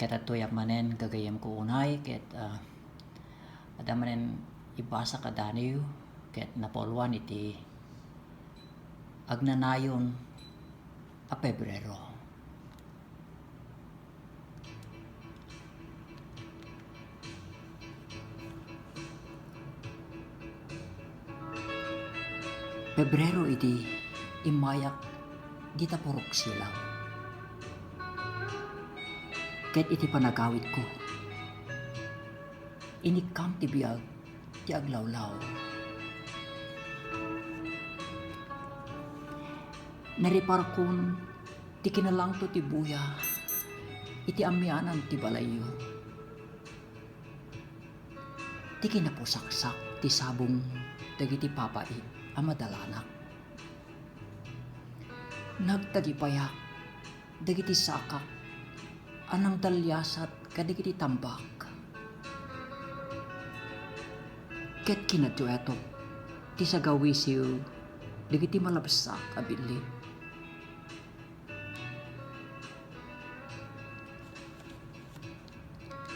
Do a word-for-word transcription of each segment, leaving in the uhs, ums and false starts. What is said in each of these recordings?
Ket adtoyak manen, gagayyemko unay, ket, ah, adda manen ibasa kadaniw, ket napauluan iti agnanayon a Pebrero. Pebrero idi immayak dita purok silaw. Ket iti panagawidko, inikkam ti biag ti aglawlaw. Nariparakon ti kinalangto ti buya iti amianan ti balayyo. Ti kinapusaksak ti sabong dagiti papaik a madalanak. Nagtagipayak dagiti sakak a nangdaliasat kadagiti tambak. Ket kinaduetok ti sagawisiw dagiti malabsak a billi.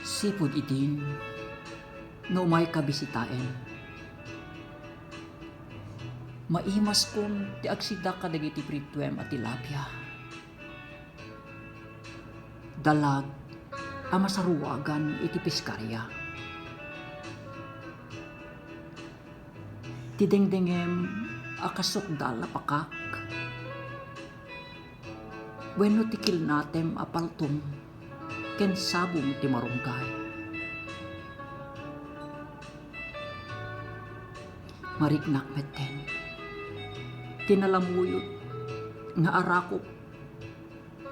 Sipud idin, no umayka bisitaen, maimaskon ti agsida kadagiti prituem a tilapia, dalag a masaruagan iti piskaria, ti dengdengem a kasukdal a pakak, wenno ti kilnatem a paltong ken sabong ti marunggay. Mariknak metten ti nalamuyot nga arakop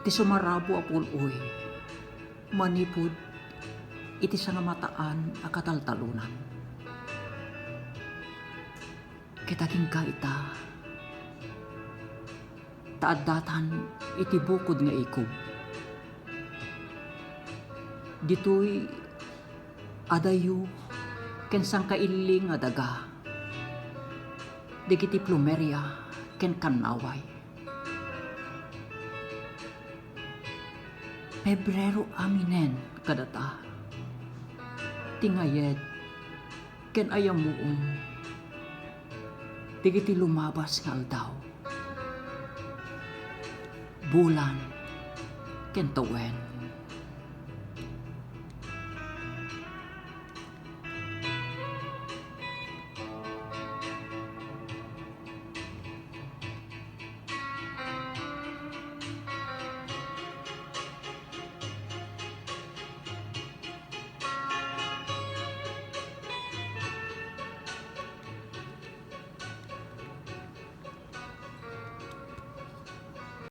ti sumarabo a pul-oy manipud iti sangamataan a kataltalonan. Ket agingga ita, ta addatan iti bukod nga ikub. Ditoy adayo ken sangkailling a daga dagiti plumeria ken kannaway. Pebrero aminen kadata ti ngayed ken ayamuon dagiti lumabas nga aldaw, bulan, ken tawen.